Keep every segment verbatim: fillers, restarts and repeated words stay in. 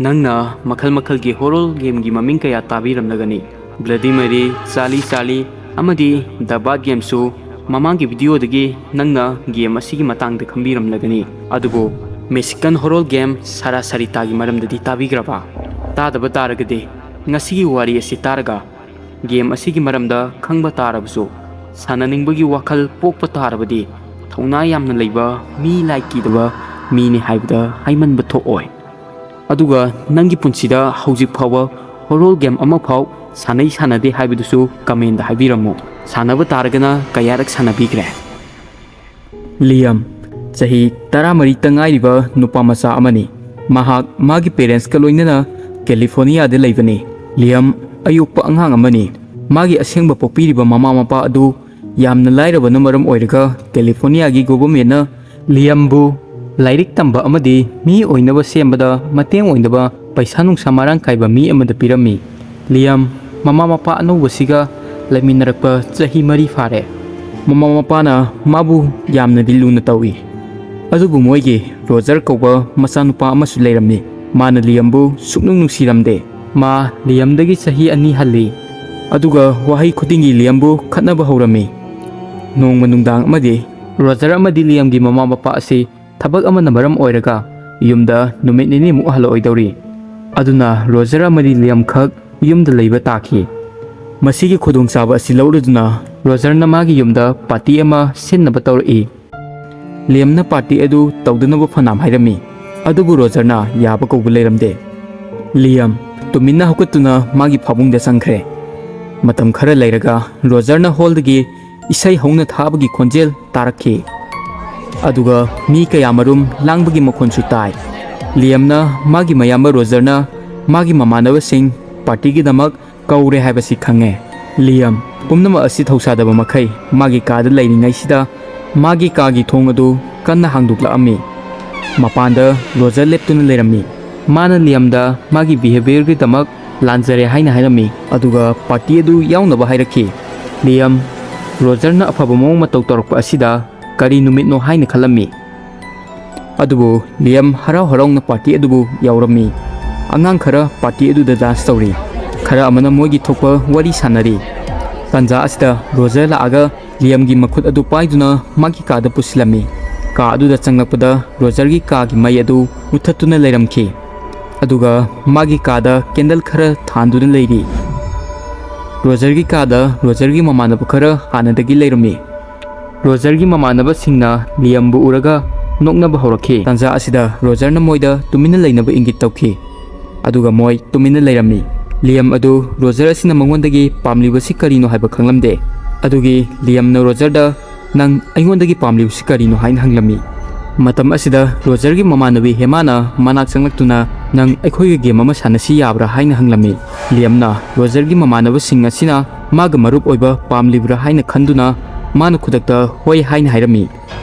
ꯅꯪꯅ ꯃꯈꯜ ꯃꯈꯜꯒꯤ ꯍꯣꯔꯣꯔ ꯒꯦꯝꯒꯤ ꯃꯃꯤꯡ ꯀꯌꯥ ꯇꯥꯕꯤꯔꯝꯂꯒꯅꯤ꯫ ꯕ꯭ꯂꯗꯤ ꯃꯦꯔꯤ, ꯆꯥꯔꯂꯤ ꯆꯥꯔꯂꯤ ꯑꯃꯗꯤ ꯗ ꯕꯥꯠ ꯒꯦꯝꯁꯨ ꯃꯃꯥꯡꯒꯤ ꯚꯤꯗꯤꯑꯣꯗꯒꯤ ꯅꯪꯅ ꯒꯦꯝ ꯑꯁꯤꯒꯤ ꯃꯇꯥꯡꯗ ꯈꯪꯕꯤꯔꯝꯂꯒꯅꯤ꯫ ꯑꯗꯨꯕꯨ ꯃꯦꯛꯁꯤꯀꯟ ꯍꯣꯔꯣꯔ ꯒꯦꯝ ꯁꯥꯔꯥ ꯁꯥꯔꯤꯇꯥꯒꯤ ꯃꯔꯝꯗꯗꯤ ꯇꯥꯕꯤꯈ꯭ꯔꯕ? ꯇꯥꯗꯕ ꯇꯥꯔꯒꯗꯤ ꯉꯁꯤꯒꯤ ꯋꯥꯔꯤ ꯑꯁꯤ ꯇꯥꯔꯒ ꯒꯦꯝ ꯑꯁꯤꯒꯤ ꯃꯔꯝꯗ ꯈꯪꯕ ꯇꯥꯔꯕꯁꯨ, ꯁꯥꯟꯅꯅꯤꯡꯕꯒꯤ ꯋꯥꯈꯜ ꯄꯣꯛꯄ ꯇꯥꯔꯕꯗꯤ, ꯊꯧꯅꯥ ꯌꯥꯝꯅ ꯂꯩꯕ, ꯃꯤ ꯂꯥꯏ ꯀꯤꯗꯕ ꯃꯤꯅꯤ ꯍꯥꯏꯕꯗ ꯍꯥꯏꯃꯟꯕ ꯊꯣꯛꯑꯣꯏ꯫ ꯑꯗꯨꯒ ꯅꯪꯒꯤ ꯄꯨꯟꯁꯤꯗ ꯍꯧꯖꯤꯛ ꯐꯥꯎꯕ ꯍꯣꯔꯣꯔ ꯒꯦꯝ ꯑꯃꯐꯥꯎ ꯁꯥꯟꯅꯩ ꯁꯥꯟꯅꯗꯦ ꯍꯥꯏꯕꯗꯨꯁꯨ ꯀꯃꯦꯟꯗ ꯍꯥꯏꯕꯤꯔꯝꯃꯨ꯫ ꯁꯥꯟꯅꯕ ꯇꯥꯔꯒꯅ ꯀꯌꯥꯔꯛ ꯁꯥꯟꯅꯕꯤꯈ꯭ꯔꯦ? ꯂꯤꯌꯝ, ꯆꯍꯤ ꯇꯔꯥꯃꯔꯤꯇ ꯉꯥꯏꯔꯤꯕ ꯅꯨꯄꯥ ꯃꯆꯥ ꯑꯃꯅꯤ꯫ ꯃꯍꯥꯛ ꯃꯥꯒꯤ ꯄꯦꯔꯦꯟꯁꯀ ꯂꯣꯏꯅꯅ ꯀꯦꯂꯤꯐꯣꯔꯅꯤꯌꯥꯗ ꯂꯩꯕꯅꯤ꯫ ꯂꯤꯌꯝ ꯑꯌꯣꯛꯄ ꯑꯉꯥꯡ ꯑꯃꯅꯤ꯫ ꯃꯥꯒꯤ ꯑꯁꯦꯡꯕ ꯄꯣꯛꯄꯤꯔꯤꯕ ꯃꯃꯥ ꯃꯄꯥ ꯑꯗꯨ ꯌꯥꯝꯅ ꯂꯥꯏꯔꯕꯅ ꯃꯔꯝ ꯑꯣꯏꯔꯒ ꯀꯦꯂꯤꯐꯣꯔꯅꯤꯌꯥꯒꯤ ꯒꯣꯚꯔꯟꯃꯦꯟꯠꯅ ꯂꯤꯌꯝꯕꯨ ꯂꯥꯏꯔꯤꯛ ꯇꯝꯕ ꯑꯃꯗꯤ ꯃꯤ ꯑꯣꯏꯅꯕ ꯁꯦꯝꯕꯗ ꯃꯇꯦꯡ ꯑꯣꯏꯅꯕ ꯄꯩꯁꯥ ꯅꯨꯡꯁꯥ ꯃꯔꯥꯡ ꯀꯥꯏꯕ ꯃꯤ ꯑꯃꯗ ꯄꯤꯔꯝꯃꯤ꯫ ꯂꯤꯌꯝ ꯃꯃꯥ ꯃꯄꯥ ꯑꯅꯧꯕꯁꯤꯒ ꯂꯩꯃꯤꯟꯅꯔꯛꯄ ꯆꯍꯤ ꯃꯔꯤ ꯐꯥꯔꯦ꯫ ꯃꯃꯥ ꯃꯄꯥꯅ ꯃꯥꯕꯨ ꯌꯥꯝꯅꯗꯤ ꯂꯨꯅ ꯇꯧꯏ꯫ ꯑꯗꯨꯕꯨ ꯃꯣꯏꯒꯤ ꯔꯣꯖꯔ ꯀꯧꯕ ꯃꯆꯥꯅꯨꯄꯥ ꯑꯃꯁꯨ ꯂꯩꯔꯝꯃꯤ꯫ ꯃꯥꯅ ꯂꯤꯌꯝꯕꯨ ꯁꯨꯛꯅꯨꯡ ꯅꯨꯡꯁꯤꯔꯝꯗꯦ꯫ ꯃꯥ ꯂꯤꯌꯝꯗꯒꯤ ꯆꯍꯤ ꯑꯅꯤ ꯍꯜꯂꯤ꯫ ꯑꯗꯨꯒ ꯋꯥꯍꯩ ꯈꯨꯗꯤꯡꯒꯤ ꯂꯤꯌꯝꯕꯨ ꯈꯠꯅꯕ ꯍꯧꯔꯝꯃꯤ꯫ ꯅꯣꯡꯃ ꯅꯨꯡꯗꯥꯡ ꯑꯃꯗꯤ ꯔꯣꯖꯔ ꯑꯃꯗꯤ ꯂꯤꯌꯝꯒꯤ ꯃꯃꯥ ꯃꯄꯥ ꯑꯁꯤ ꯊꯕꯛ ꯑꯃꯅ ꯃꯔꯝ ꯑꯣꯏꯔꯒ ꯌꯨꯝꯗ ꯅꯨꯃꯤꯠ ꯅꯤꯅꯤꯃꯨꯛ ꯍꯜꯂꯛꯑꯣꯏꯗꯧꯔꯤ꯫ ꯑꯗꯨꯅ ꯔꯣꯖꯔ ꯑꯃꯗꯤ ꯂꯤꯌꯝ ꯈꯛ ꯌꯨꯝꯗ ꯂꯩꯕ ꯇꯥꯈꯤ꯫ ꯃꯁꯤꯒꯤ ꯈꯨꯗꯣꯡꯆꯥꯕ ꯑꯁꯤ ꯂꯧꯔꯗꯨꯅ ꯔꯣꯖꯔꯅ ꯃꯥꯒꯤ ꯌꯨꯝꯗ ꯄꯥꯔꯇꯤ ꯑꯃ ꯁꯤꯟꯅꯕ ꯇꯧꯔꯛꯏ꯫ ꯂꯤꯌꯝꯅ ꯄꯥꯔꯇꯤ ꯑꯗꯨ ꯇꯧꯗꯅꯕ ꯐꯅꯥꯝ ꯍꯥꯏꯔꯝꯃꯤ, ꯑꯗꯨꯕꯨ ꯔꯣꯖꯔꯅ ꯌꯥꯕ ꯀꯧꯕ ꯂꯩꯔꯝꯗꯦ꯫ ꯂꯤꯌꯝ ꯇꯨꯃꯤꯟꯅ ꯍꯧꯒꯠꯇꯨꯅ ꯃꯥꯒꯤ ꯐꯥꯃꯨꯡꯗ ꯆꯪꯈ꯭ꯔꯦ꯫ ꯃꯇꯝ ꯈꯔ ꯂꯩꯔꯒ ꯔꯣꯖꯔꯅ ꯍꯣꯜꯗꯒꯤ ꯏꯁꯩ ꯍꯧꯅ ꯊꯥꯕꯒꯤ ꯈꯣꯟꯖꯦꯜ ꯇꯥꯔꯛꯈꯤ꯫ ꯑꯗꯨꯒ ꯃꯤ ꯀꯌꯥꯃꯔꯨꯝ ꯂꯥꯡꯕꯒꯤ ꯃꯈꯣꯟꯁꯨ ꯇꯥꯏ꯫ ꯂꯤꯌꯝꯅ ꯃꯥꯒꯤ ꯃꯌꯥꯝꯕ ꯔꯣꯖꯔꯅ ꯃꯥꯒꯤ ꯃꯃꯥꯟꯅꯕꯁꯤꯡ ꯄꯥꯔꯇꯤꯒꯤꯗꯃꯛ ꯀꯧꯔꯦ ꯍꯥꯏꯕꯁꯤ ꯈꯪꯉꯦ꯫ ꯂꯤꯌꯝ ꯄꯨꯝꯅꯃꯛ ꯑꯁꯤ ꯊꯧꯁꯥꯗꯕ ꯃꯈꯩ ꯃꯥꯒꯤ ꯀꯥꯗ ꯂꯩꯔꯤꯉꯩꯁꯤꯗ ꯃꯥꯒꯤ ꯀꯥꯒꯤ ꯊꯣꯡ ꯑꯗꯨ ꯀꯟꯅ ꯍꯥꯡꯗꯣꯛꯂꯛꯑꯝꯃꯤ꯫ ꯃꯄꯥꯟꯗ ꯔꯣꯖꯔ ꯂꯦꯞꯇꯨꯅ ꯂꯩꯔꯝꯃꯤ꯫ ꯃꯥꯅ ꯂꯤꯌꯝꯗ ꯃꯥꯒꯤ ꯕꯤꯍꯦꯕꯤꯌꯔꯒꯤꯗꯃꯛ ꯂꯥꯟꯖꯔꯦ ꯍꯥꯏꯅ ꯍꯥꯏꯔꯝꯃꯤ, ꯑꯗꯨꯒ ꯄꯥꯔꯇꯤ ꯑꯗꯨ ꯌꯥꯎꯅꯕ ꯍꯥꯏꯔꯛꯈꯤ꯫ ꯂꯤꯌꯝ ꯔꯣꯖꯔꯅ ꯑꯐꯕ ꯃꯑꯣꯡ ꯃꯇꯧ ꯇꯧꯔꯛꯄ ꯑꯁꯤꯗ ꯀꯔꯤ ꯅꯨꯃꯤꯠꯅꯣ ꯍꯥꯏꯅ ꯈꯜꯂꯝꯃꯤ꯫ ꯑꯗꯨꯕꯨ ꯂꯤꯌꯝ ꯍꯔꯥꯎ ꯍꯔꯥꯎꯅ ꯄꯥꯔꯇꯤ ꯑꯗꯨꯕꯨ ꯌꯥꯎꯔꯝꯃꯤ꯫ ꯑꯉꯥꯡ ꯈꯔ ꯄꯥꯔꯇꯤ ꯑꯗꯨꯗ ꯗꯥꯟꯁ ꯇꯧꯔꯤ꯫ ꯈꯔ ꯑꯃꯅ ꯃꯣꯏꯒꯤ ꯊꯣꯛꯄ ꯋꯥꯔꯤ ꯁꯥꯟꯅꯔꯤ꯫ ꯇꯥꯟꯖꯥ ꯑꯁꯤꯗ ꯔꯣꯖꯔ ꯂꯥꯛꯑꯒ ꯂꯤꯌꯝꯒꯤ ꯃꯈꯨꯠ ꯑꯗꯨ ꯄꯥꯏꯗꯨꯅ ꯃꯥꯒꯤ ꯀꯥꯗ ꯄꯨꯁꯤꯜꯂꯝꯃꯤ꯫ ꯀꯥ ꯑꯗꯨꯗ ꯆꯪꯂꯛꯄꯗ ꯔꯣꯖꯔꯒꯤ ꯀꯥꯒꯤ ꯃꯩ ꯑꯗꯨ ꯃꯨꯊꯠꯇꯨꯅ ꯂꯩꯔꯝꯈꯤ꯫ ꯑꯗꯨꯒ ꯃꯥꯒꯤ ꯀꯥꯗ ꯀꯦꯟꯗꯜ ꯈꯔ ꯊꯥꯟꯗꯨꯅ ꯂꯩꯔꯤ꯫ ꯔꯣꯖꯔꯒꯤ ꯀꯥꯗ ꯔꯣꯖꯔꯒꯤ ꯃꯃꯥꯟꯅꯕ ꯈꯔ ꯍꯥꯟꯅꯗꯒꯤ ꯂꯩꯔꯝꯃꯤ꯫ ꯔꯣꯖꯔꯒꯤ ꯃꯃꯥꯟꯅꯕꯁꯤꯡꯅ ꯂꯤꯌꯝꯕꯨ ꯎꯔꯒ ꯅꯣꯛꯅꯕ ꯍꯧꯔꯛꯈꯤ꯫ ꯇꯥꯟꯖꯥ ꯑꯁꯤꯗ ꯔꯣꯖꯔꯅ ꯃꯣꯏꯗ ꯇꯨꯃꯤꯟꯅ ꯂꯩꯅꯕ ꯏꯪꯒꯤꯠ ꯇꯧꯈꯤ꯫ ꯑꯗꯨꯒ ꯃꯣꯏ ꯇꯨꯃꯤꯟꯅ ꯂꯩꯔꯝꯃꯤ꯫ ꯂꯤꯌꯝ ꯑꯗꯨ ꯔꯣꯖꯔ ꯑꯁꯤꯅ ꯃꯉꯣꯟꯗꯒꯤ ꯄꯥꯝꯂꯤꯕꯁꯤ ꯀꯔꯤꯅꯣ ꯍꯥꯏꯕ ꯈꯪꯂꯝꯗꯦ꯫ ꯑꯗꯨꯒꯤ ꯂꯤꯌꯝꯅ ꯔꯣꯖꯔꯗ, "ꯅꯪ ꯑꯩꯉꯣꯟꯗꯒꯤ ꯄꯥꯝꯂꯤꯕꯁꯤ ꯀꯔꯤꯅꯣ?" ꯍꯥꯏꯅ ꯍꯪꯂꯝꯃꯤ꯫ ꯃꯇꯝ ꯑꯁꯤꯗ ꯔꯣꯖꯔꯒꯤ ꯃꯃꯥꯟꯅꯕꯤ ꯍꯦꯃꯥꯅ ꯃꯅꯥꯛ ꯆꯪꯂꯛꯇꯨꯅ, "ꯅꯪ ꯑꯩꯈꯣꯏꯒ ꯒꯦꯝ ꯑꯃ ꯁꯥꯟꯅꯁꯤ ꯌꯥꯕ꯭ꯔꯥ?" ꯍꯥꯏꯅ ꯍꯪꯂꯝꯃꯤ꯫ ꯂꯤꯌꯝꯅ ꯔꯣꯖꯔꯒꯤ ꯃꯃꯥꯟꯅꯕꯁꯤꯡ ꯑꯁꯤꯅ ꯃꯥꯒ ꯃꯔꯨꯞ ꯑꯣꯏꯕ ꯄꯥꯝꯂꯤꯕ꯭ꯔꯥ ꯍꯥꯏꯅ ꯈꯟꯗꯨꯅ ꯃꯥꯅ ꯈꯨꯗꯛꯇ ꯍꯣꯏ ꯍꯥꯏꯅ ꯍꯥꯏꯔꯝꯃꯤ꯫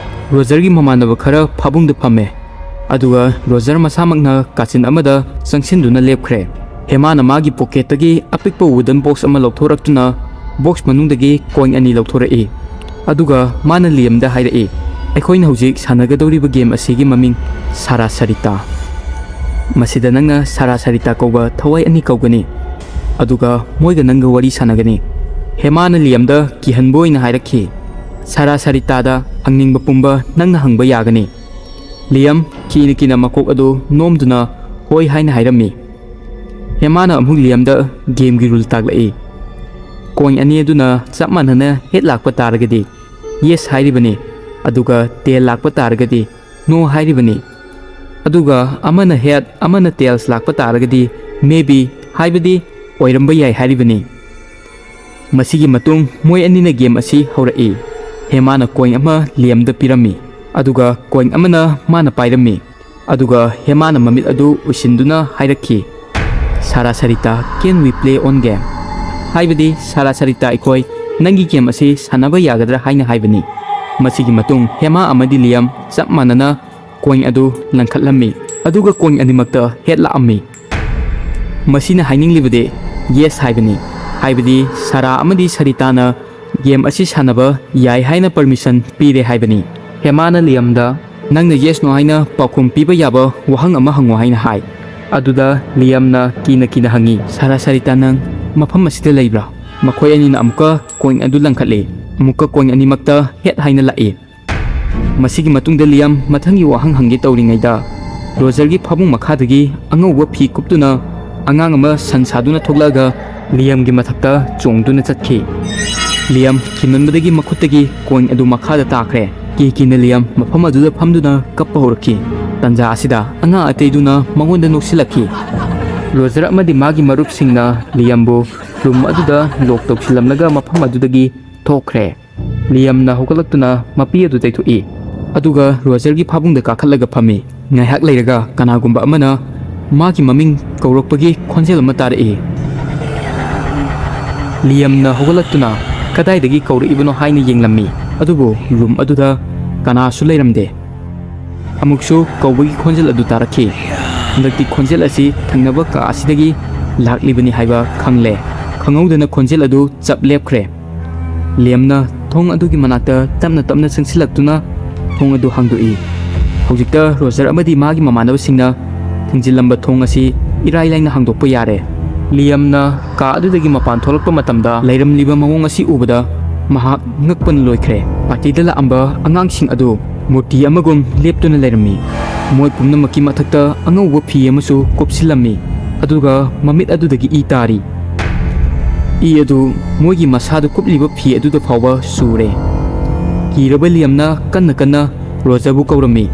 ꯔꯣꯖꯔꯒꯤ ꯃꯃꯥꯟꯅꯕ ꯈꯔ ꯐꯥꯕꯨꯡꯗ ꯐꯝꯃꯦ, ꯑꯗꯨꯒ ꯔꯣꯖꯔ ꯃꯁꯥꯃꯛꯅ ꯀꯥꯆꯤꯟ ꯑꯃꯗ ꯆꯪꯁꯤꯟꯗꯨꯅ ꯂꯦꯞꯈ꯭ꯔꯦ꯫ ꯍꯦꯃꯥꯅ ꯃꯥꯒꯤ ꯄꯣꯀꯦꯠꯇꯒꯤ ꯑꯄꯤꯛꯄ ꯋꯨꯗꯟ ꯕꯣꯛꯁ ꯑꯃ ꯂꯧꯊꯣꯔꯛꯇꯨꯅ ꯕꯣꯛꯁ ꯃꯅꯨꯡꯗꯒꯤ ꯀꯣꯏꯟ ꯑꯅꯤ ꯂꯧꯊꯣꯔꯛꯏ꯫ ꯑꯗꯨꯒ ꯃꯥꯅ ꯂꯤꯌꯝꯗ ꯍꯥꯏꯔꯛꯏ, "ꯑꯩꯈꯣꯏꯅ ꯍꯧꯖꯤꯛ ꯁꯥꯟꯅꯒꯗꯧꯔꯤꯕ ꯒꯦꯝ ꯑꯁꯤꯒꯤ ꯃꯃꯤꯡ ꯁꯥꯔꯥ ꯁꯔꯤꯇꯥ꯫ ꯃꯁꯤꯗ ꯅꯪꯅ ꯁꯥꯔꯥ ꯁꯔꯤꯇꯥ ꯀꯧꯕ ꯊꯋꯥꯏ ꯑꯅꯤ ꯀꯧꯒꯅꯤ, ꯑꯗꯨꯒ ꯃꯣꯏꯒ ꯅꯪꯒ ꯋꯥꯔꯤ ꯁꯥꯟꯅꯒꯅꯤ꯫" ꯍꯦꯃꯥꯅ ꯂꯤꯌꯝꯗ ꯀꯤꯍꯟꯕ ꯑꯣꯏꯅ ꯍꯥꯏꯔꯛꯈꯤ, "ꯁꯥꯔꯥ ꯁꯔꯤꯇꯥꯗ ꯍꯪꯅꯤꯡꯕ ꯄꯨꯝꯕ ꯅꯪꯅ ꯍꯪꯕ ꯌꯥꯒꯅꯤ꯫" ꯂꯤꯌꯝ ꯀꯤꯅ ꯀꯤꯅ ꯃꯀꯣꯛ ꯑꯗꯨ ꯅꯣꯝꯗꯨꯅ ꯍꯣꯏ ꯍꯥꯏꯅ ꯍꯥꯏꯔꯝꯃꯤ꯫ ꯍꯦꯃꯥꯅ ꯑꯃꯨꯛ ꯂꯤꯌꯝꯗ ꯒꯦꯝꯒꯤ ꯔꯨꯜ ꯇꯥꯛꯂꯛꯏ꯫ ꯀꯣꯏꯟ ꯑꯅꯤ ꯑꯗꯨꯅ ꯆꯞ ꯃꯥꯟꯅꯅ ꯍꯦꯠ ꯂꯥꯛꯄ ꯇꯥꯔꯒꯗꯤ ꯌꯦꯁ ꯍꯥꯏꯔꯤꯕꯅꯤ, ꯑꯗꯨꯒ ꯇꯦꯜ ꯂꯥꯛꯄ ꯇꯥꯔꯒꯗꯤ ꯅꯣ ꯍꯥꯏꯔꯤꯕꯅꯤ꯫ ꯑꯗꯨꯒ ꯑꯃꯅ ꯍꯦꯠ ꯑꯃꯅ ꯇꯦꯜꯁ ꯂꯥꯛꯄ ꯇꯥꯔꯒꯗꯤ ꯃꯦꯕꯤ, ꯍꯥꯏꯕꯗꯤ ꯑꯣꯏꯔꯝꯕ ꯌꯥꯏ ꯍꯥꯏꯔꯤꯕꯅꯤ꯫ ꯃꯁꯤꯒꯤ ꯃꯇꯨꯡ ꯃꯣꯏ ꯑꯅꯤꯅ ꯒꯦꯝ ꯑꯁꯤ ꯍꯧꯔꯛꯏ꯫ ꯍꯦꯃꯥꯅ ꯀꯣꯏꯟ ꯑꯃ ꯂꯤꯌꯝꯗ ꯄꯤꯔꯝꯃꯤ, ꯑꯗꯨꯒ ꯀꯣꯏꯟ ꯑꯃꯅ ꯃꯥꯅ ꯄꯥꯏꯔꯝꯃꯤ꯫ ꯑꯗꯨꯒ ꯍꯦꯃꯥꯅ ꯃꯃꯤꯠ ꯑꯗꯨ ꯎꯏꯁꯤꯟꯗꯨꯅ ꯍꯥꯏꯔꯛꯈꯤ, "ꯁꯥꯔꯥ Sarita, can we play on game?" ꯍꯥꯏꯕꯗꯤ, "ꯁꯥꯔꯥ ꯁꯔꯤꯇꯥ, ꯑꯩꯈꯣꯏ ꯅꯪꯒꯤ ꯒꯦꯝ ꯑꯁꯤ ꯁꯥꯟꯅꯕ ꯌꯥꯒꯗ꯭ꯔꯥ?" ꯍꯥꯏꯅ ꯍꯥꯏꯕꯅꯤ꯫ ꯃꯁꯤꯒꯤ ꯃꯇꯨꯡ ꯍꯦꯃꯥ ꯑꯃꯗꯤ ꯂꯤꯌꯝ ꯆꯞ ꯃꯥꯟꯅꯅ ꯀꯣꯏꯟ ꯑꯗꯨ ꯂꯪꯈꯠꯂꯝꯃꯤ, ꯑꯗꯨꯒ ꯀꯣꯏꯟ ꯑꯅꯤꯃꯛꯇ ꯍꯦꯠ ꯂꯥꯛꯑꯝꯃꯤ꯫ ꯃꯁꯤꯅ ꯍꯥꯏꯅꯤꯡꯂꯤꯕꯗꯤ ꯌꯦꯁ ꯍꯥꯏꯕꯅꯤ, ꯍꯥꯏꯕꯗꯤ ꯁꯥꯔꯥ ꯑꯃꯗꯤ ꯁꯔꯤꯇꯥꯅ ꯒꯦꯝ ꯑꯁꯤ ꯁꯥꯟꯅꯕ ꯌꯥꯏ ꯍꯥꯏꯅ ꯄꯔꯃꯤꯁꯟ ꯄꯤꯔꯦ ꯍꯥꯏꯕꯅꯤ꯫ ꯍꯦꯃꯥꯅ ꯂꯤꯌꯝꯗ, "ꯅꯪꯅ ꯌꯦꯁ ꯅꯣ ꯍꯥꯏꯅ ꯄꯥꯎꯈꯨꯝ ꯄꯤꯕ ꯌꯥꯕ ꯋꯥꯍꯪ ꯑꯃ ꯍꯪꯉꯣ" ꯍꯥꯏꯅ ꯍꯥꯏ꯫ ꯑꯗꯨꯗ ꯂꯤꯌꯝꯅ ꯀꯤꯅ ꯀꯤꯅ ꯍꯪꯉꯤ, "ꯁꯥꯔꯥ ꯁꯥꯔꯤꯇꯥ, ꯅꯪ ꯃꯐꯝ ꯑꯁꯤꯗ ꯂꯩꯕ꯭ꯔꯥ?" ꯃꯈꯣꯏ ꯑꯅꯤꯅ ꯑꯃꯨꯛꯀ ꯀꯣꯏꯟ ꯑꯗꯨ ꯂꯪꯈꯠꯂꯤ꯫ ꯑꯃꯨꯛꯀ ꯀꯣꯏꯟ ꯑꯅꯤꯃꯛꯇ ꯍꯦꯠ ꯍꯥꯏꯅ ꯂꯥꯛꯏ꯫ ꯃꯁꯤꯒꯤ ꯃꯇꯨꯡꯗ ꯂꯤꯌꯝ ꯃꯊꯪꯒꯤ ꯋꯥꯍꯪ ꯍꯪꯒꯦ ꯇꯧꯔꯤꯉꯩꯗ, ꯔꯣꯖꯔꯒꯤ ꯐꯥꯕꯨꯡ ꯃꯈꯥꯗꯒꯤ ꯑꯉꯧꯕ ꯐꯤ ꯀꯨꯞꯇꯨꯅ ꯑꯉꯥꯡ ꯑꯃ ꯁꯟ ꯁꯥꯗꯨꯅ ꯊꯣꯛꯂꯛꯑꯒ ꯂꯤꯌꯝꯒꯤ ꯃꯊꯛꯇ ꯆꯣꯡꯗꯨꯅ ꯆꯠꯈꯤ꯫ ꯂꯤꯌꯝ ꯀꯤꯃꯟꯕꯗꯒꯤ ꯃꯈꯨꯠꯇꯒꯤ ꯀꯣꯏꯟ ꯑꯗꯨ ꯃꯈꯥꯗ ꯇꯥꯈ꯭ꯔꯦ꯫ ꯀꯤ ꯀꯤꯅ ꯂꯤꯌꯝ ꯃꯐꯝ ꯑꯗꯨꯗ ꯐꯝꯗꯨꯅ ꯀꯞꯄ ꯍꯧꯔꯛꯈꯤ꯫ ꯇꯟꯖꯥ ꯑꯁꯤꯗ ꯑꯉꯥꯡ ꯑꯇꯩꯗꯨꯅ ꯃꯉꯣꯟꯗ ꯅꯣꯛꯁꯤꯜꯂꯛꯈꯤ꯫ ꯔꯣꯖꯔ ꯑꯃꯗꯤ ꯃꯥꯒꯤ ꯃꯔꯨꯞꯁꯤꯡꯅ ꯂꯤꯌꯝꯕꯨ ꯔꯨꯝ ꯑꯗꯨꯗ ꯂꯣꯛ ꯇꯧꯁꯤꯜꯂꯝꯂꯒ ꯃꯐꯝ ꯑꯗꯨꯗꯒꯤ ꯊꯣꯛꯈ꯭ꯔꯦ꯫ ꯂꯤꯌꯝꯅ ꯍꯧꯒꯠꯂꯛꯇꯨꯅ ꯃꯄꯤ ꯑꯗꯨ ꯇꯩꯊꯣꯛꯏ, ꯑꯗꯨꯒ ꯔꯣꯖꯔꯒꯤ ꯐꯥꯕꯨꯡꯗ ꯀꯥꯈꯠꯂꯒ ꯐꯝꯃꯤ꯫ ꯉꯥꯏꯍꯥꯛ ꯂꯩꯔꯒ ꯀꯅꯥꯒꯨꯝꯕ ꯑꯃꯅ ꯃꯥꯒꯤ ꯃꯃꯤꯡ ꯀꯧꯔꯛꯄꯒꯤ ꯈꯣꯟꯖꯦꯜ ꯑꯃ ꯇꯥꯔꯛꯏ꯫ ꯂꯤꯌꯝꯅ ꯍꯧꯒꯠꯂꯛꯇꯨꯅ ꯀꯗꯥꯏꯗꯒꯤ ꯀꯧꯔꯛꯏꯕꯅꯣ ꯍꯥꯏꯅ ꯌꯦꯡꯂꯝꯃꯤ, ꯑꯗꯨꯕꯨ ꯔꯨꯝ ꯑꯗꯨꯗ ꯀꯅꯥꯁꯨ ꯂꯩꯔꯝꯗꯦ꯫ ꯑꯃꯨꯛꯁꯨ ꯀꯧꯕꯒꯤ ꯈꯣꯟꯖꯦꯜ ꯑꯗꯨ ꯇꯥꯔꯛꯈꯤ꯫ ꯍꯟꯗꯛꯇꯤ ꯈꯣꯟꯖꯦꯜ ꯑꯁꯤ ꯊꯪꯅꯕ ꯀꯥ ꯑꯁꯤꯗꯒꯤ ꯂꯥꯛꯂꯤꯕꯅꯤ ꯍꯥꯏꯕ ꯈꯪꯂꯦ꯫ ꯈꯪꯍꯧꯗꯅ ꯈꯣꯟꯖꯦꯜ ꯑꯗꯨ ꯆꯞ ꯂꯦꯞꯈ꯭ꯔꯦ꯫ ꯂꯤꯌꯝꯅ ꯊꯣꯡ ꯑꯗꯨꯒꯤ ꯃꯅꯥꯛꯇ ꯇꯞꯅ ꯇꯞꯅ ꯆꯪꯁꯤꯜꯂꯛꯇꯨꯅ ꯊꯣꯡ ꯑꯗꯨ ꯍꯥꯡꯗꯣꯛꯏ꯫ ꯍꯧꯖꯤꯛꯇ ꯔꯣꯖꯔ ꯑꯃꯗꯤ ꯃꯥꯒꯤ ꯃꯃꯥꯟꯅꯕꯁꯤꯡꯅ ꯊꯤꯡꯖꯤꯜꯂꯝꯕ ꯊꯣꯡ ꯑꯁꯤ ꯏꯔꯥꯏ ꯂꯥꯏꯅ ꯍꯥꯡꯗꯣꯛꯄ ꯌꯥꯔꯦ꯫ ꯂꯤꯌꯝꯅ ꯀꯥ ꯑꯗꯨꯗꯒꯤ ꯃꯄꯥꯟ ꯊꯣꯛꯂꯛꯄ ꯃꯇꯝꯗ ꯂꯩꯔꯝꯂꯤꯕ ꯃꯑꯣꯡ ꯑꯁꯤ ꯎꯕꯗ ꯃꯍꯥꯛ ꯉꯛꯄꯅ ꯂꯣꯏꯈ꯭ꯔꯦ꯫ ꯄꯥꯔꯇꯤꯗ ꯂꯥꯛꯂꯝꯕ ꯑꯉꯥꯡꯁꯤꯡ ꯑꯗꯨ ꯃꯨꯔꯇꯤ ꯑꯃꯒꯨꯝ ꯂꯦꯞꯇꯨꯅ ꯂꯩꯔꯝꯃꯤ꯫ ꯃꯣꯏ ꯄꯨꯝꯅꯃꯛꯀꯤ ꯃꯊꯛꯇ ꯑꯉꯧꯕ ꯐꯤ ꯑꯃꯁꯨ ꯀꯨꯞꯁꯤꯜꯂꯝꯃꯤ, ꯑꯗꯨꯒ ꯃꯃꯤꯠ ꯑꯗꯨꯗꯒꯤ ꯏ ꯇꯥꯔꯤ꯫ ꯏ ꯑꯗꯨ ꯃꯣꯏꯒꯤ ꯃꯁꯥꯗ ꯀꯨꯞꯂꯤꯕ ꯐꯤ ꯑꯗꯨꯗ ꯐꯥꯎꯕ ꯆꯨꯔꯦ꯫ ꯀꯤꯔꯕ ꯂꯤꯌꯝꯅ ꯀꯟꯅ ꯀꯟꯅ ꯔꯣꯖꯔꯕꯨ ꯀꯧꯔꯝꯃꯤ꯫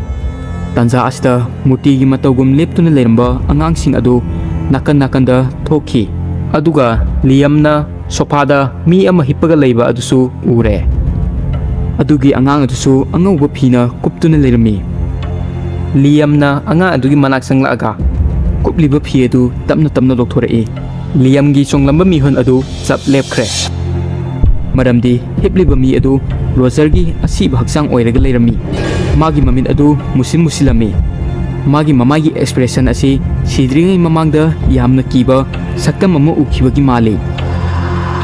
ꯇꯥꯟꯖꯥ ꯑꯁꯤꯗ ꯃꯨꯔꯇꯤꯒꯤ ꯃꯇꯧꯒꯨꯝ ꯂꯦꯞꯇꯨꯅ ꯂꯩꯔꯝꯕ ꯑꯉꯥꯡꯁꯤꯡ ꯑꯗꯨ ꯅꯥꯀꯟ ꯅꯥꯀꯟꯗ ꯊꯣꯛꯈꯤ, ꯑꯗꯨꯒ ꯂꯤꯌꯝꯅ ꯁꯣꯐꯥꯗ ꯃꯤ ꯑꯃ ꯍꯤꯞꯄꯒ ꯂꯩꯕ ꯑꯗꯨꯁꯨ ꯎꯔꯦ꯫ ꯑꯗꯨꯒꯤ ꯑꯉꯥꯡ ꯑꯗꯨꯁꯨ ꯑꯉꯧꯕ ꯐꯤꯅ ꯀꯨꯞꯇꯨꯅ ꯂꯩꯔꯝꯃꯤ꯫ ꯂꯤꯌꯝꯅ ꯑꯉꯥꯡ ꯑꯗꯨꯒꯤ ꯃꯅꯥꯛ ꯆꯪꯂꯛꯂꯒ ꯀꯨꯞꯂꯤꯕ ꯐꯤ ꯑꯗꯨ ꯇꯞꯅ ꯇꯞꯅ ꯂꯧꯊꯣꯔꯛꯏ꯫ ꯂꯤꯌꯝꯒꯤ ꯆꯣꯡꯂꯝꯕ ꯃꯤꯍꯨꯟ ꯑꯗꯨ ꯆꯞ ꯂꯦꯞꯈ꯭ꯔꯦ, ꯃꯔꯝꯗꯤ ꯍꯤꯞꯂꯤꯕ ꯃꯤ ꯑꯗꯨ ꯔꯣꯖꯔꯒꯤ ꯑꯁꯤꯕ ꯍꯛꯆꯥꯡ ꯑꯣꯏꯔꯒ ꯂꯩꯔꯝꯃꯤ꯫ ꯃꯥꯒꯤ ꯃꯃꯤꯠ ꯑꯗꯨ ꯃꯨꯁꯤꯟ ꯃꯨꯁꯤꯜꯂꯝꯃꯤ꯫ ꯃꯥꯒꯤ ꯃꯃꯥꯏꯒꯤ ꯑꯦꯛꯁꯄ꯭ꯔꯦꯁꯟ ꯑꯁꯤ ꯁꯤꯗ꯭ꯔꯤꯉꯩ ꯃꯃꯥꯡꯗ ꯌꯥꯝꯅ ꯀꯤꯕ ꯁꯛꯇꯝ ꯑꯃ ꯎꯈꯤꯕꯒꯤ ꯃꯥꯜꯂꯤ꯫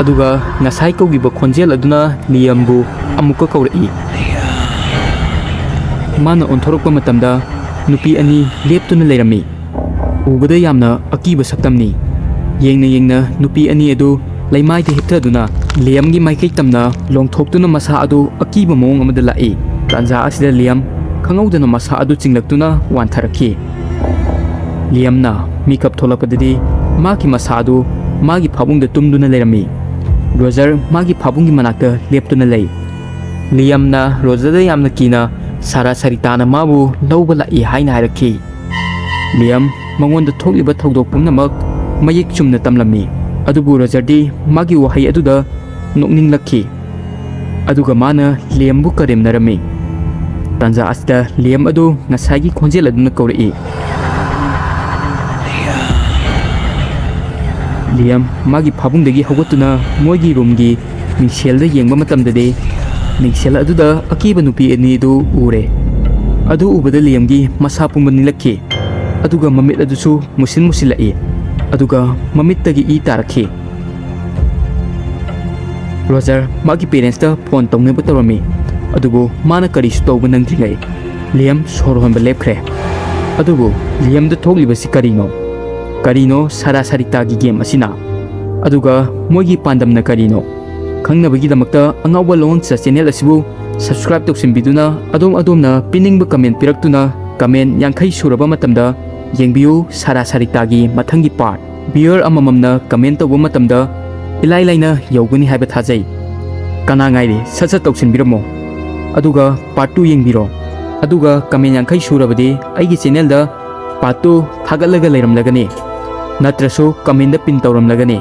ꯑꯗꯨꯒ ꯉꯁꯥꯏ ꯀꯧꯈꯤꯕ ꯈꯣꯟꯖꯦꯜ ꯑꯗꯨꯅ ꯂꯤꯌꯝꯕꯨ ꯑꯃꯨꯛꯀ ꯀꯧꯔꯛꯏ꯫ ꯃꯥꯅ ꯑꯣꯟꯊꯣꯔꯛꯄ ꯃꯇꯝꯗ ꯅꯨꯄꯤ ꯑꯅꯤ ꯂꯦꯞꯇꯨꯅ ꯂꯩꯔꯝꯃꯤ꯫ ꯎꯕꯗ ꯌꯥꯝꯅ ꯑꯀꯤꯕ ꯁꯛꯇꯝꯅꯤ꯫ ꯌꯦꯡꯅ ꯌꯦꯡꯅ ꯅꯨꯄꯤ ꯑꯅꯤ ꯑꯗꯨ ꯂꯩꯃꯥꯏꯗ ꯍꯤꯞꯊꯗꯨꯅ ꯂꯤꯌꯝꯒꯤ ꯃꯥꯏꯀꯩ ꯇꯝꯅ ꯂꯣꯡꯊꯣꯛꯇꯨꯅ ꯃꯁꯥ ꯑꯗꯨ ꯑꯀꯤꯕ ꯃꯑꯣꯡ ꯑꯃꯗ ꯂꯥꯛꯏ꯫ ꯇꯥꯟꯖꯥ ꯑꯁꯤꯗ ꯂꯤꯌꯝ ꯈꯪꯍꯧꯗꯅ ꯃꯁꯥ ꯑꯗꯨ ꯆꯤꯡꯂꯛꯇꯨꯅ ꯋꯥꯟꯊꯔꯛꯈꯤ꯫ ꯂꯤꯌꯝꯅ ꯃꯤꯀꯞ ꯊꯣꯛꯂꯛꯄꯗꯗꯤ ꯃꯥꯒꯤ ꯃꯁꯥ ꯑꯗꯨ ꯃꯥꯒꯤ ꯐꯥꯕꯨꯡꯗ ꯇꯨꯝꯗꯨꯅ ꯂꯩꯔꯝꯃꯤ꯫ ꯔꯣꯖꯔ ꯃꯥꯒꯤ ꯐꯥꯕꯨꯡꯒꯤ ꯃꯅꯥꯛꯇ ꯂꯦꯞꯇꯨꯅ ꯂꯩ꯫ ꯂꯤꯌꯝꯅ ꯔꯣꯖꯔꯗ ꯌꯥꯝꯅ ꯀꯤꯅ ꯁꯥꯔꯥ ꯁꯥꯔꯤꯇꯥꯅ ꯃꯥꯕꯨ ꯂꯧꯕ ꯂꯥꯛꯏ ꯍꯥꯏꯅ ꯍꯥꯏꯔꯛꯈꯤ꯫ ꯂꯤꯌꯝ ꯃꯉꯣꯟꯗ ꯊꯣꯛꯂꯤꯕ ꯊꯧꯗꯣꯛ ꯄꯨꯝꯅꯃꯛ ꯃꯌꯦꯛ ꯆꯨꯝꯅ ꯇꯝꯂꯝꯃꯤ, ꯑꯗꯨꯕꯨ ꯔꯣꯖꯔꯗꯤ ꯃꯥꯒꯤ ꯋꯥꯍꯩ ꯑꯗꯨꯗ ꯅꯣꯛꯅꯤꯡꯂꯛꯈꯤ꯫ ꯑꯗꯨꯒ ꯃꯥꯅ ꯂꯤꯌꯝꯕꯨ ꯀꯔꯦꯝꯅꯔꯝꯃꯤ꯫ ꯇꯥꯟꯖꯥ ꯑꯁꯤꯗ ꯂꯤꯌꯝ ꯑꯗꯨ ꯉꯁꯥꯏꯒꯤ ꯈꯣꯟꯖꯦꯜ ꯑꯗꯨꯅ ꯀꯧꯔꯛꯏ꯫ ꯂꯤꯌꯝ ꯃꯥꯒꯤ ꯐꯥꯕꯨꯡꯗꯒꯤ ꯍꯧꯒꯠꯇꯨꯅ ꯃꯣꯏꯒꯤ ꯔꯨꯝꯒꯤ ꯃꯤꯡꯁꯦꯜꯗ ꯌꯦꯡꯕ ꯃꯇꯝꯗꯗꯤ, ꯃꯤꯡꯁꯦꯜ ꯑꯗꯨꯗ ꯑꯀꯤꯕ ꯅꯨꯄꯤ ꯑꯅꯤ ꯑꯗꯨ ꯎꯔꯦ꯫ ꯑꯗꯨ ꯎꯕꯗ ꯂꯤꯌꯝꯒꯤ ꯃꯁꯥ ꯄꯨꯝꯕ ꯅꯤꯛꯂꯛꯈꯤ, ꯑꯗꯨꯒ ꯃꯃꯤꯠ ꯑꯗꯨꯁꯨ ꯃꯨꯁꯤꯟ ꯃꯨꯁꯤꯜꯂꯛꯏ, ꯑꯗꯨꯒ ꯃꯃꯤꯠꯇꯒꯤ ꯏ ꯇꯥꯔꯛꯈꯤ꯫ ꯔꯣꯖꯔ ꯃꯥꯒꯤ ꯄꯦꯔꯦꯟꯁꯇ ꯐꯣꯟ ꯇꯧꯅꯕ ꯇꯧꯔꯝꯃꯤ, ꯑꯗꯨꯕꯨ ꯃꯥꯅ ꯀꯔꯤꯁꯨ ꯇꯧꯕ ꯅꯪꯗ꯭ꯔꯤꯉꯩ ꯂꯤꯌꯝ ꯁꯣꯔ ꯍꯣꯟꯕ ꯂꯦꯞꯈ꯭ꯔꯦ꯫ ꯑꯗꯨꯕꯨ ꯂꯤꯌꯝꯗ ꯊꯣꯛꯂꯤꯕꯁꯤ ꯀꯔꯤꯅꯣ? ꯀꯔꯤꯅꯣ ꯁꯥꯔꯥ ꯁꯥꯔꯤꯇꯥꯒꯤ ꯒꯦꯝ ꯑꯁꯤꯅ? ꯑꯗꯨꯒ ꯃꯣꯏꯒꯤ ꯄꯥꯟꯗꯝꯅ ꯀꯔꯤꯅꯣ? ꯈꯪꯅꯕꯒꯤꯗꯃꯛꯇ ꯑꯉꯥꯎꯕ ꯂꯣꯟꯁ ꯆꯦꯅꯦꯜ ꯑꯁꯤꯕꯨ ꯁꯕꯁꯀ꯭ꯔꯥꯏꯕ ꯇꯧꯁꯤꯟꯕꯤꯗꯨꯅ ꯑꯗꯣꯝ ꯑꯗꯣꯝꯅ ꯄꯤꯅꯤꯡꯕ ꯀꯃꯦꯟ ꯄꯤꯔꯛꯇꯨꯅ ꯀꯃꯦꯟ ꯌꯥꯡꯈꯩ ꯁꯨꯔꯕ ꯃꯇꯝꯗ ꯌꯦꯡꯕꯤꯌꯨ ꯁꯥꯔꯥ ꯁꯥꯔꯤꯇꯥꯒꯤ ꯃꯊꯪꯒꯤ ꯄꯥꯔꯠ꯫ ꯚꯤꯌꯨꯋꯔ ꯑꯃꯃꯝꯅ ꯀꯃꯦꯟ ꯇꯧꯕ ꯃꯇꯝꯗ ꯏꯂꯥꯏ ꯂꯥꯏꯅ ꯌꯧꯒꯅꯤ ꯍꯥꯏꯕ ꯊꯥꯖꯩ꯫ ꯀꯅꯥ ꯉꯥꯏꯔꯤ? ꯁꯠ ꯁꯠ ꯇꯧꯁꯤꯟꯕꯤꯔꯝꯃꯣ꯫ ꯑꯗꯨꯒ ꯄꯥꯔꯠ ꯇꯨ ꯌꯦꯡꯕꯤꯔꯣ꯫ ꯑꯗꯨꯒ ꯀꯃꯦꯟ ꯌꯥꯡꯈꯩ ꯁꯨꯔꯕꯗꯤ ꯑꯩꯒꯤ ꯆꯦꯅꯦꯜꯗ ꯄꯥꯔꯠ ꯇꯨ ꯊꯥꯒꯠꯂꯒ ꯂꯩꯔꯝꯂꯒꯅꯤ, ꯅꯠꯇ꯭ꯔꯁꯨ ꯀꯃꯦꯟꯗ ꯄꯤꯟ ꯇꯧꯔꯝꯂꯒꯅꯤ꯫